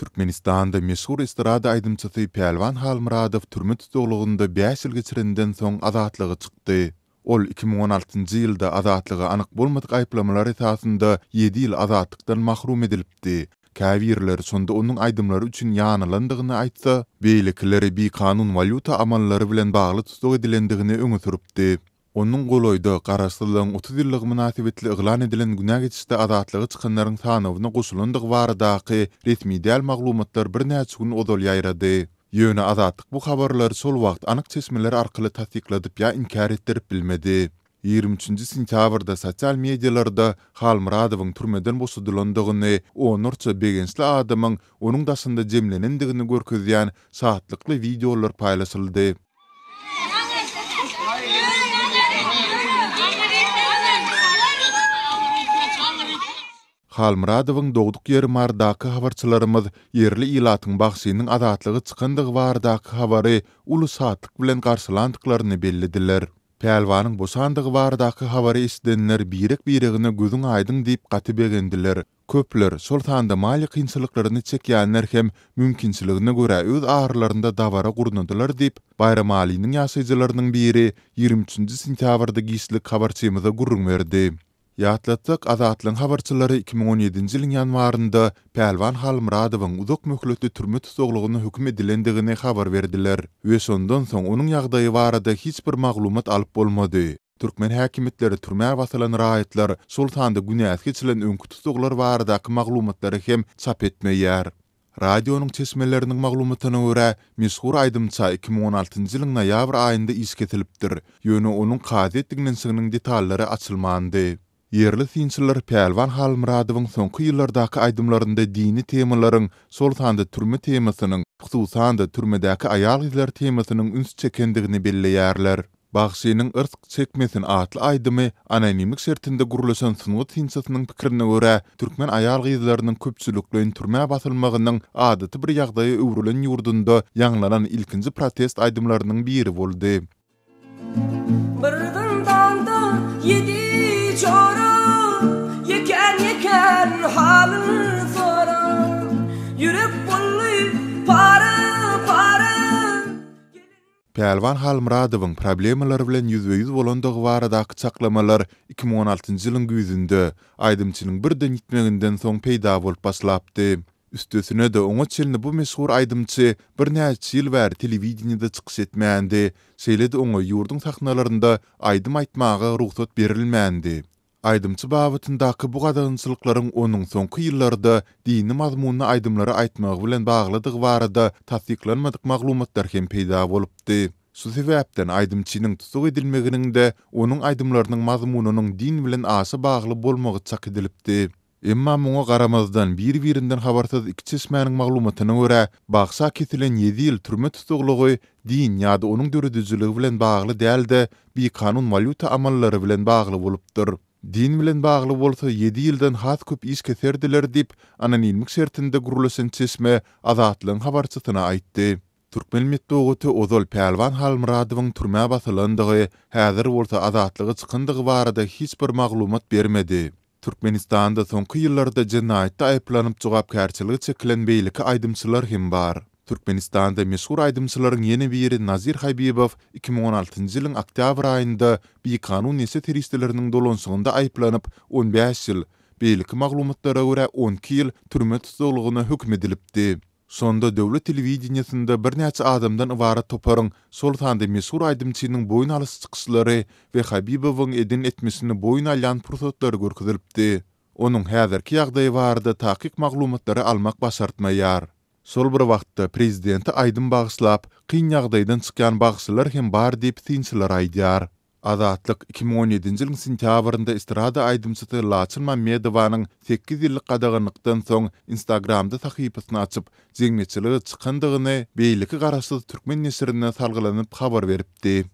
Türkmenistanda meşhur estrada aýdymçysy Pälwan Halmyradow türme tussaglygynda bäş ýyl geçirenden soň azatlyga çykdy. Ol 2016-njy ýylda azatlyga anyk bolmadyk aýyplamalar esasynda ýedi ýyl azatlykdan mahrum edilipdi. Käbirleri şonda onuň aýdymlary üçin ýanylandygyny aýtsa, beýlekileri bikanun walýuta amallary bilen bagly tussag edilendigini öňe sürüpdi. Onuň golaýda, Garaşsyzlygyň 30 ýyllygy mynasybetli yglan edilen günä geçişde azatlyga çykanlaryň sanawyna goşulandygy baradaky resmi däl maglumatlar birnäçe gün ozal ýaýrady. Ýöne Azatlyk bu habarlary şol wagt anyk çeşmeler arkaly tassykladyp ýa inkär etdirip bilmedi. 23 sentýabrda sosial medialarda Halmyradowyň türmeden boşadylandygyny, onlarça begençli adamyň onuň daşynda jemlenendigini görkezýän şatlykly wideolar paýlaşyldy. Halmyradowyň dogduk ýeri Marydaky habarçylarymyz ýerli ilatyň bagşynyň azatlyga çykandygy baradaky habary uly şatlyk bilen garşylandyklaryny bellediler. Pälwanyň boşandygy baradaky habary eşidenler birek-biregine gözüň aýdyň diýip gaty begendiler. Köpler, şol sanda maliýe kynçylyklaryny çekýänler hem mümkinçiligine görä öz aralarynda dabara gurnadylar diýip, Baýramalynyň ýaşaýjylarynyň biri 23 üçünji sentýabrda giçlik habarçymyza gürrüň berdi. Ýatlatsak, Azatlygyň habarçylary 2017-nji ýylyň ýanwarynda Pälwan Halmyradowyň uzak möhletli türme tussaglygyna höküm edilendigini habar berdiler we şondan soň onuň ýagdaýy barada hiç bir maglumat alyp bolmady. Türkmen häkimiýetleri türmä basylan raýatlar, şol sanda günäsi geçilen öňki tussaglar baradaky maglumatlary hem çap etmeýär. Radionyň çeşmeleriniň maglumatyna görä, meşhur aýdymça 2016-njy ýylyň noýabr aýynda iş kesilipdir, ýöne onuň kazyýet diňlenişiginiň detallary açylmandy. Ýerli synçylar Pälwan Halmyradowyň soňky ýyllardaky aýdymlarynda dini temalaryň, şol sanda türme temasynyň, hususan-da, türmedäki aýal-gyzlar temasynyň üns çekendigini belleýärler. Bagşynyň Yrsg çekmesin atly aýdymy anonimlik şertinde gürleşen sungat synçysynyň pikirine görä, türkmen aýal-gyzlarynyň köpçülikleýin türmä basylmagynyň adaty bir ýagdaýa öwrülen ýurdunda ýaňlanan ilkinji protest aýdymlarynyň biri boldy. Bir zyndanda ýedi jora, Ýekän-ýekän halyn soran. Ýürek boldy para-para. Pälwan Halmyradowyň problemalar bilen ýüzbe-ýüz bolandygy baradaky çaklamalar 2016-njy ýylyň güýzünde, aýdymçynyň birden ýitmeginden soň peýda bolup başlapdy. Üstesine-de, oňa çenli bu meşhur aýdymçy birnäçe ýyl bäri telewideniýede çykyş etmändi, şeýle-de oňa ýurduň sahnalarynda aýdym aýtmaga rugsat berilmändi. Aýdymçy babatyndaky bu gadagançylyklaryň onuň soňky ýyllarda dini mazmunly aýdymlary aýtmagy bilen baglydygy barada tassyklanmadyk maglumatlar hem peýda bolupdy. Şu sebäpden aýdymçynyň tussag edilmeginiň-de onuň aýdymlarynyň mazmunynyň din bilen aşa bagly bolmagy çak edilipdi. Emma muňa garamazdan, bir-birinden habarsyz iki çeşmäniň maglumatyna görä, bagşa kesilen ýedi ýyl türme tussaglygy din ýa-da onuň döredijiligi bilen bagly däl-de, bikanun walýuta amallary bilen bagly bolupdyr. Din bilen bagly bolsa, ýedi ýyldan has köp iş keserdiler diýip, anonimlik şertinde gürleşen çeşme Azatlygyň habarçysyna aýtdy. Türkmen metbugaty ozal Pälwan Halmyradowyň türmä basylandygy, häzir bolsa azatlyga çykandygy barada hiç bir maglumat bermedi. Türkmenistanda soňky ýyllarda jenaýatda aýyplanyp jogapkärçilige çekilen beýleki aýdymçylar hem bar. Türkmenistanda meşhur aýdymçylaryň ýene biri Nazir Habibow 2016-njy ýylyň oktýabr aýynda bikanun neşe serişdeleriniň dolanyşygynda aýyplanyp, 15 ýyl, beýleki maglumatlara görä 12 ýyl türme tussaglygyna höküm edilipdi. Şonda döwlet telewideniýesinde birnäçe adamdan ybarat toparyň, şol sanda meşhur aýdymçynyň boýun alyş çykyşlary we Habibowyň eden etmişini boýun alýan pursatlary görkezilipdi. Onuň häzirki ýagdaýy barada takyk maglumatlary almak başartmaýar. Şol bir wagtda, prezidente aýdym bagyşlap, kyn ýagdaýdan çykýan bagşylar hem bar diýip, synçylar aýdýar. Azatlyk 2017-nji ýylyň sentýabrynda estrada aýdymçysy Laçyn Mammedowanyň sekiz ýyllyk gadaganlykdan soň Instagramda sahypasyny açyp, jemgyýetçilige çykandygyny beýleki garaşsyz türkmen neşirine salgylanyp habar beripdi.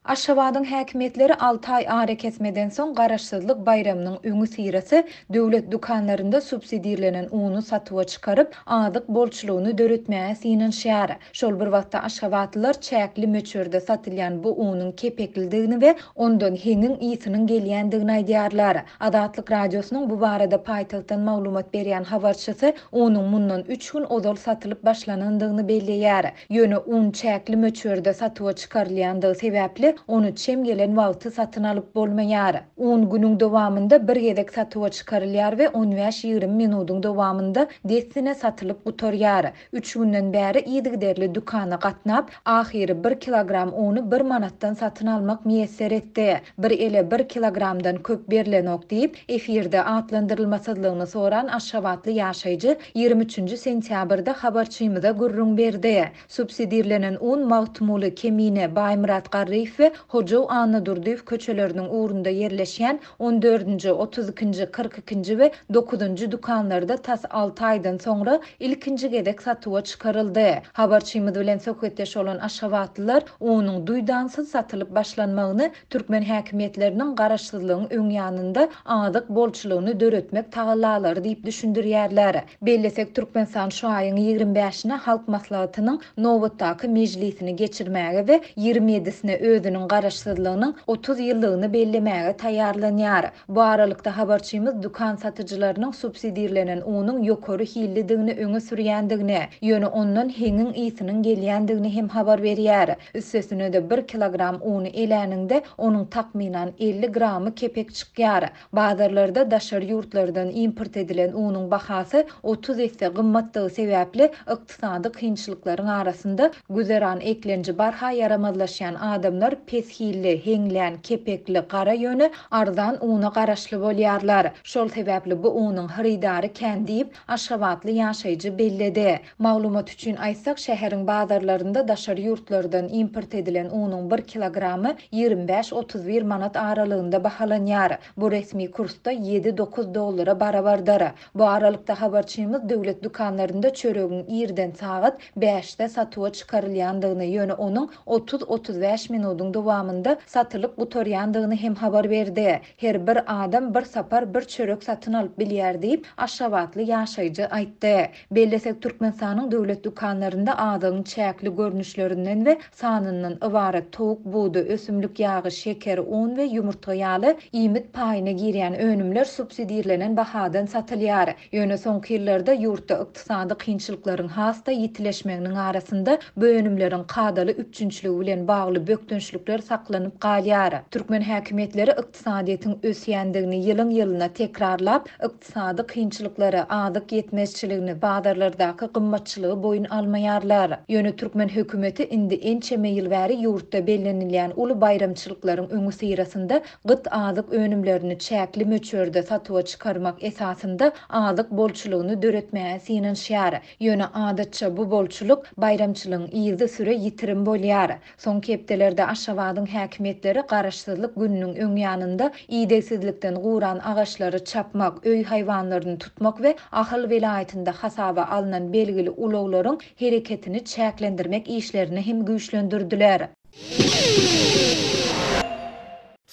Aşgabadyň häkimiýetleri alty aý arakesmeden soň Garaşsyzlyk baýramynyň öňüsyrasy döwlet dükanlarynda subsidirlenen uny satuwa çykaryp, azyk bolçulygyny döretmäge synanyşýar. Şol bir wagtda aşgabatlylar çäkli möçberde satylýan bu unuň kepeklidigini we ondan heňiň ysynyň gelýändigini aýdýarlar. Azatlyk Radiosynyň bu barada paýtagtdan maglumat berýän habarçysy unuň mundan üç gün ozal satylyp başlanandygyny belleýär. Ýöne un çäkli möçberde satuwa çykarylýandygy sebäpli, ony çem gelen wagty satyn alyp bolmaýar. Un günüň dowamynda bir gezek satuwa çykarylýar we on bäş-ýigrimi minudyň dowamynda dessine satylyp gutarýar. Üç günden bäri yzygiderli dükana gatnap, ahyry bir kilogram uny bir manatdan satyn almak miýesser etdi. Bir ele bir kilogramdan köp berlenok diýip, efirde atlandyrylmasyzlygyny soran aşgabatly ýaşaýjy 23-nji sentýabrda habarçymyza gürrüň berdi. Subsidirlenen un Magtymguly, Kemine, Baýmyrat Garryýew we Hojaw Annadurdyýew köçeleriniň ugrunda ýerleşýän on dördünji, 30 ikinji, 42-nji we dokuzynjy dükanlarda tas alty aýdan soňra ilkinji gezek satuwa çykaryldy. Habarçymyz bilen söhbetdeş bolan aşgabatlylar unuň duýdansyz satylyp başlanmagyny Türkmen häkimiýetleriniň garaşsyzlygyň öň ýanynda azyk bolçulygyny döretmek tagallalary diýip düşündirýärler. Bellesek, Türkmenistan şu aýyň 25 bäşine Halk Maslahatynyň nobatdaky mejlisini geçirmäge we 27 ýedisine özüniň garaşsyzlygynyň 30 ýyllygyny bellemäge taýýarlanýar. Bu aralykda, habarçymyz dükan satyjylarynyň subsidirlenen unuň ýokary hillidigini öňe sürýändigini, ýöne ondan heňiň ysynyň gelýändigini hem habar berýär. Üstesine-de, bir kilogram uny eläniňde, onuň takmynan 50 gramy kepek çykýar. Bazarlarda daşary ýurtlardan import edilen unuň bahasy 30 esse gymmatdygy sebäpli, ykdysady kynçylyklaryň arasynda güzeran eklenji barha ýaramazlaşýan adamlar pes hilli, heňlän, kepekli, gara ýöne arzan una garaşly bolýarlar. Şol sebäpli bu unuň hyrydary kän diýip, aşgabatly ýaşaýjy belledi. Maglumat üçin aýtsak, şäheriň bazarlarynda daşary ýurtlardan import edilen unuň bir kilogramy 25, 31 manat aralygynda bahalanýar. Bu resmi kursda ýedi, dokuz dollara barabardyr. Bu aralykda, habarçymyz döwlet dükanlarynda çöregiň irden sagat bäşde satuwa çykarylýandygyny, ýöne onuň 30, 35 minudyň dowamynda satylyp gutarýandygyny hem habar berdi. Her bir adam bir sapar bir çörek satyn alyp bilýär diýip, aşgabatly ýaşaýjy aýtdy. Bellesek, Türkmenistanyň döwlet dükanlarynda azygyň çäkli görnüşlerinden we sanyndan ybarat towuk budy, ösümlik ýagy, şeker, un we ýumurtga ýaly iýmit paýyna girýän önümler subsidirlenen bahadan satylýar. Ýöne soňky ýyllarda ýurtda ykdysady kynçylyklaryň has-da ýitileşmeginiň arasynda bu önümleriň kadaly üpjünçiligi bilen bagly bökdençlikler saklanyp galýar. Türkmen häkimiýetleri ykdysadyýetiň ösýändigini ýylyň-ýylyna tekrarlap, ykdysady kynçylyklary, azyk ýetmezçiligini, bazarlardaky gymmatçylygy boýun almaýarlar. Ýöne türkmen hökümeti indi ençeme ýyl bäri ýurtda bellenilýän uly baýramçylyklaryň öňüsyrasynda gyt azyk önümlerini çäkli möçberde satuwa çykarmak esasynda azyk bolçulygyny döretmäge synanyşýar. Ýöne adatça bu bolçulyk baýramçylygyň yzysüre ýitirim bolýar. Soňky hepdelerde Aşgabadyň häkimiýetleri Garaşsyzlyk gününiň öň ýanynda idegsizlikden guran agaçlary çapmak, öý haýwanlaryny tutmak we Ahal welaýatynda hasaba alnan belgili ulaglaryň hereketini çäklendirmek işlerini hem güýçlendirdiler.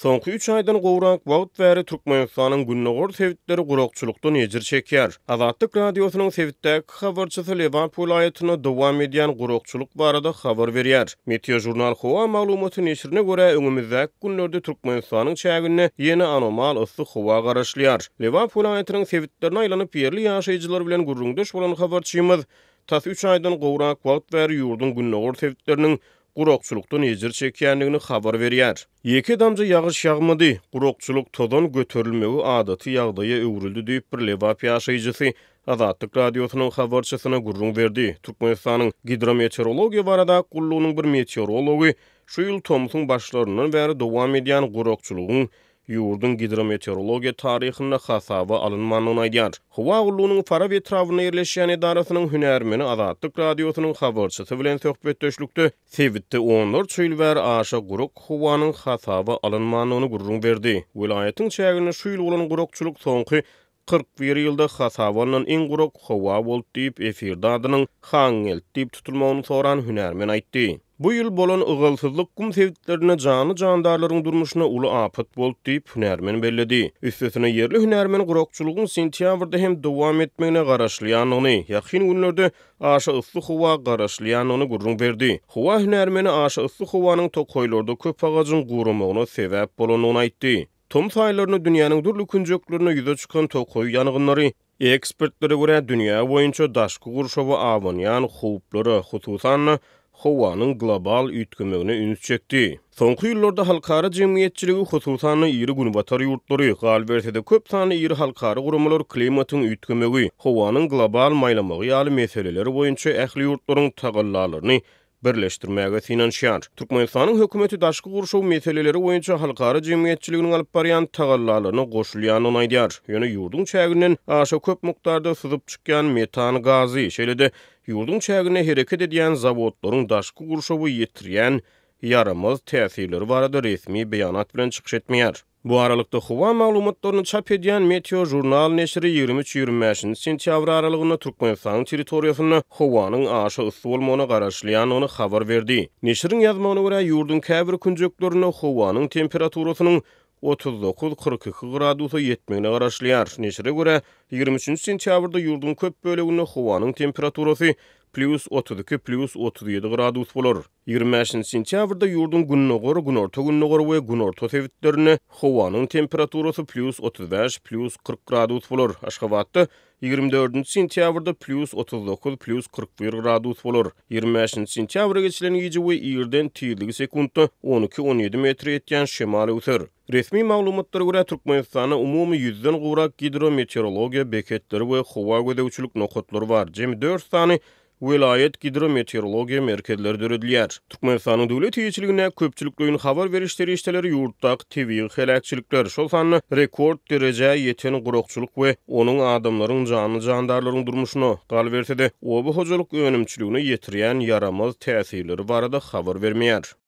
Soňky üç aýdan gowrak wagt bäri Türkmenistanyň gündogar sebitleri gurakçylykdan ejir çekýär. Azatlyk Radiosynyň sebitdäki habarçysy Lebap welaýatynda dowam edýän gurakçylyk barada habar berýär. Meteožurnal howa maglumaty neşirine görä, öňümizdäki günlerde Türkmenistanyň çäginde ýene anomal yssy howa garaşylýar. Lebap welaýatynyň sebitlerine aýlanyp, ýerli ýaşaýjylar bilen gürrüňdeş bolan habarçymyz tas üç aýdan gowrak wagt bäri ýurduň gündogar sebitleriniň gurakçylykdan ejir çekýändigini habar berýär. Ýeke damja ýagyş ýagmady, gurakçylyk, tozan göterilmegi adaty ýagdaýa öwrüldi diýip, bir lebap ýaşaýjysy Azatlyk Radiosynyň habarçysyna gürrüň berdi. Türkmenistanyň Gidrometeorologiýa baradaky gullugynyň bir meteorology şu ýyl tomsuň başlaryndan bäri dowam edýän gurakçylygyň ýurduň gidrometeorologiýa taryhynda hasaba alynmandygyny aýdýar. Howa gullugynyň Farap etrabynda ýerleşýän edarasynyň hünärmeni Azatlyk Radiosynyň habarçysy bilen söhbetdeşlikde sebitde onlarça ýyl bäri aşa gurak howanyň hasaba alynmandygyny gürrüň berdi. Welaýatyň çäginde şu ýyl bolan gurakçylyk soňky 41 ýylda hasaba alnan iň gurak howa boldy diýip, efirde adynyň Hangelt diýip tutulmagyny soran hünärmen aýtdy. Bu ýyl bolan ygalsyzlyk gum sebitlerinde janly-jandarlaryň durmuşyna uly apat boldy diýip, hünärmen belledi. Üstesine, ýerli hünärmen gurakçylygyň sentýabrda hem dowam etmegine garaşylýandygyny, ýakyn günlerde aşa yssy howa garaşylýandygyny gürrüň berdi. Howa hünärmeni aşa yssy howanyň tokaýlarda köp agajyň guramagyna sebäp bolandygyny aýtdy. Tomus aýlarynda dünýäniň dürli künjeklerinde ýüze çykan tokaý ýangynlary, ekspertlere görä, dünýä boýunça daşky gurşawa abanýan howplara, hususan-da, howanyň global üýtgemegine üns çekdi. Soňky ýyllarda halkara jemgyýetçiligi, hususan-da, iri günbatar ýurtlary, galyberse-de, köp sanly iri halkara guramalar klimatyň üýtgemegi, howanyň global maýlamagy ýaly meseleler boýunça ähli ýurtlaryň tagallalaryny birleşdirmäge synanyşýar. Türkmenistanyň hökümeti daşky gurşaw meseleleri boýunça halkara jemgyýetçiliginiň alyp barýan tagallalaryna goşulýandygyny aýdýar. Ýöne ýurduň çäginden aşa köp mukdarda syzyp çykýan metan gazy, şeýle-de ýurduň çäginde hereket edýän zawodlaryň daşky gurşawa ýetirýän ýaramaz täsirleri barada resmi beýanat bilen çykyş etmeýär. Bu aralykda, howa maglumatlaryny çap edýän Meteožurnal neşiri 23 25-nji sentýabr aralygynda Türkmenistanyň territoriýasynda howanyň aşa yssy bolmagyna garaşylýandygyny habar berdi. Neşiriň ýazmagyna görä, ýurduň käbir künjeklerinde howanyň temperaturasynyň 39, 42 gradusa ýetmegine garaşylýar. Neşire görä, 23-nji sentýabrda ýurduň köp böleginde howanyň temperaturasy plýus 32, plýus 37 gradus bolar. 25-nji sentýabrda ýurduň gündogar, günorta-gündogar we günorta sebitlerinde howanyň temperaturasy plýus 35, plýus 40 gradus bolar. Aşgabatda 24-nji sentýabrda plýus 39, plýus 41 gradus bolar. 25-nji sentýabra geçilen gije we irden tizligi sekuntda 12-17 metre ýetýän şemal öwser. Resmi maglumatlara görä, Türkmenistanda umumy ýüzden gowrak gidrometeorologiýa beketleri we howa gözegçilik nokatlary bar, jemi dört sany welaýat gidrometeorologiýa merkezleri döredilýär. Türkmenistanyň döwlet eýeçiligindäki köpçülikleýin habar beriş serişdeleri ýurtdaky tebigy heläkçilikler, şol sanda rekord derejä ýeten gurakçylyk we onuň adamlaryň, janly-jandarlaryň durmuşyna, galyberse-de, oba hojalyk önümçiligine ýetirýän ýaramaz täsirleri barada habar bermeýär.